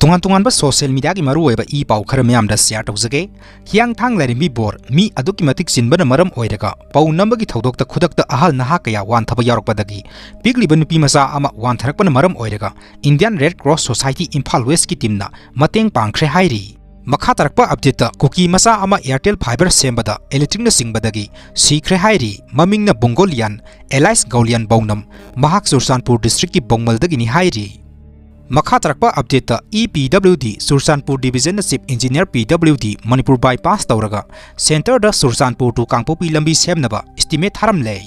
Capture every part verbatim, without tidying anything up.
ꯇꯣꯉꯥꯟ ꯇꯣꯉꯥꯟꯕ social mediaꯒꯤ ꯃꯔꯨꯑꯣꯏꯕ ꯏ ꯄꯥꯎ ꯈꯔ ꯃꯌꯥꯝꯗ share ꯇꯧꯖꯒꯦ꯫ ꯍꯤꯌꯥꯡꯊꯥꯡ ꯂꯥꯏꯔꯦꯝꯕꯤ ꯕꯣꯔ ꯃꯤ ꯑꯗꯨꯛꯀꯤ ꯃꯇꯤꯛ ꯆꯤꯟꯕꯅ ꯃꯔꯝ ꯑꯣꯏꯔꯒ ꯄꯧ ꯅꯝꯕꯒꯤ ꯊꯧꯗꯣꯛꯇ ꯈꯨꯗꯛꯇ ꯑꯍꯜ ꯅꯍꯥ ꯀꯌꯥ ꯋꯥꯟꯊꯕ ꯌꯥꯎꯔꯛꯄꯗꯒꯤ ꯄꯤꯛꯂꯤꯕ ꯅꯨꯄꯤ ꯃꯆꯥ ꯑꯃ ꯋꯥꯟꯊꯔꯛꯄꯅ ꯃꯔꯝ ꯑꯣꯏꯔꯒ Indian Red Cross Society Imphal Westꯀꯤ teamꯅ ꯃꯇꯦꯡ ꯄꯥꯡꯈ꯭ꯔꯦ ꯍꯥꯏꯔꯤ꯫ ꯃꯈꯥ ꯇꯥꯔꯛꯄ updateꯇ ꯀꯨꯀꯤ ꯃꯆꯥ ꯑꯃ Airtel fiber ꯁꯦꯝꯕꯗ electricꯅ ꯆꯤꯡꯕꯗꯒꯤ ꯁꯤꯈ꯭ꯔꯦ ꯍꯥꯏꯔꯤ꯫ ꯃꯃꯤꯡꯅ ꯕꯨꯡꯒꯣꯂꯤꯌꯥꯟ ꯑꯦꯂꯥꯏꯁ ꯒꯧꯂꯤꯌꯥꯟ ꯕꯧꯅꯝ, ꯃꯍꯥꯛ ꯆꯨꯔꯆꯥꯟꯄꯨꯔ districtꯀꯤ ꯕꯧꯃꯜꯗꯒꯤꯅꯤ ꯍꯥꯏꯔꯤ꯫ ꯃꯈꯥ ꯇꯥꯔꯛꯄ updateꯇ E P W D Churachandpur divisionꯅ chief engineer P W D Manipur bypass ꯇꯧꯔꯒ centreꯗ ꯆꯨꯔꯆꯥꯟꯄꯨꯔ to ꯀꯥꯡꯄꯣꯛꯄꯤ ꯂꯝꯕꯤ ꯁꯦꯝꯅꯕ estimate ꯊꯥꯔꯝꯂꯦ꯫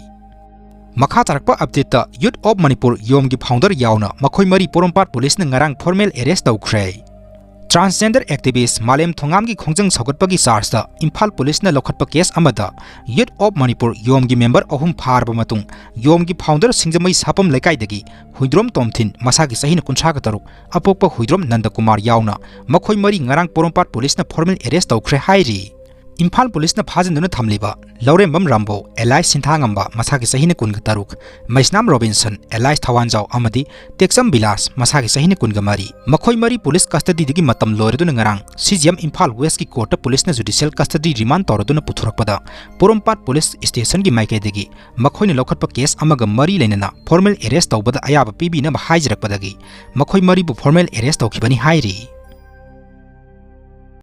ꯃꯈꯥ ꯇꯥꯔꯛꯄ updateꯇ Youth of Manipur ꯌꯣꯝꯒꯤ founder ꯌꯥꯎꯅ ꯃꯈꯣꯏ ꯃꯔꯤ ꯄꯣꯔꯣꯝꯄꯥꯠ policeꯅ ꯉꯔꯥꯡ formal arrest ꯇꯧꯈ꯭ꯔꯦ꯫ Transgender activist ꯃꯥꯂꯦꯝ ꯊꯣꯉꯥꯝꯒꯤ ꯈꯣꯡꯖꯪ ꯁꯧꯒꯠꯄꯒꯤ chargeꯇ ꯏꯝꯐꯥꯜ policeꯅ ꯂꯧꯈꯠꯄ case ꯑꯃꯗ Youth of Manipur ꯌꯣꯝꯒꯤ member ꯑꯍꯨꯝ ꯐꯥꯔꯕ ꯃꯇꯨꯡ ꯌꯣꯝꯒꯤ founder ꯁꯤꯡꯖꯃꯩ ꯁꯥꯄꯝ ꯂꯩꯀꯥꯏꯗꯒꯤ ꯍꯨꯏꯗ꯭ꯔꯣꯝ ꯇꯣꯝꯊꯤꯟ ꯃꯁꯥꯒꯤ ꯆꯍꯤꯅ ꯀꯨꯟꯊ꯭ꯔꯥꯒ ꯇꯔꯨꯛ, ꯑꯄꯣꯛꯄ ꯍꯨꯏꯗ꯭ꯔꯣꯝ ꯅꯟꯗꯀꯨꯃꯥꯔ ꯌꯥꯎꯅ ꯃꯈꯣꯏ ꯃꯔꯤ ꯉꯔꯥꯡ ꯄꯣꯔꯣꯝꯄꯥꯠ policeꯅ formal arrest ꯇꯧꯈ꯭ꯔꯦ ꯍꯥꯏꯔꯤ꯫ ꯏꯝꯐꯥꯜ policeꯅ ꯐꯥꯖꯤꯟꯗꯨꯅ ꯊꯝꯂꯤꯕ ꯂꯧꯔꯦꯝꯕꯝ ꯔꯥꯝꯕꯣ alias ꯁꯤꯟꯊꯥꯉꯝꯕ ꯃꯁꯥꯒꯤ ꯆꯍꯤꯅ ꯀꯨꯟꯒ ꯇꯔꯨꯛ, ꯃꯩꯁꯅꯥꯝ ꯔꯣꯕꯤꯟꯁꯟ alias ꯊꯋꯥꯟꯖꯥꯎ ꯑꯃꯗꯤ ꯇꯦꯛꯆꯝ ꯕꯤꯂꯥꯁ ꯃꯁꯥꯒꯤ ꯆꯍꯤꯅ ꯀꯨꯟꯒ ꯃꯔꯤ, ꯃꯈꯣꯏ ꯃꯔꯤ police custodyꯗꯒꯤ ꯃꯇꯝ ꯂꯣꯏꯔꯗꯨꯅ ꯉꯔꯥꯡ C G M Imphal Westꯀꯤ courtꯇ policeꯅ judicial custody remand ꯇꯧꯔꯗꯨꯅ ꯄꯨꯊꯣꯔꯛꯄꯗ ꯄꯣꯔꯣꯝꯄꯥꯠ police stationꯒꯤ ꯃꯥꯏꯀꯩꯗꯒꯤ ꯃꯈꯣꯏꯅ ꯂꯧꯈꯠꯄ case ꯑꯃꯒ ꯃꯔꯤ ꯂꯩꯅꯅ formal arrest ꯇꯧꯕꯗ ꯑꯌꯥꯕ ꯄꯤꯕꯤꯅꯕ ꯍꯥꯏꯖꯔꯛꯄꯗꯒꯤ ꯃꯈꯣꯏ ꯃꯔꯤꯕꯨ formal arrest ꯇꯧꯈꯤꯕꯅꯤ ꯍꯥꯏꯔꯤ꯫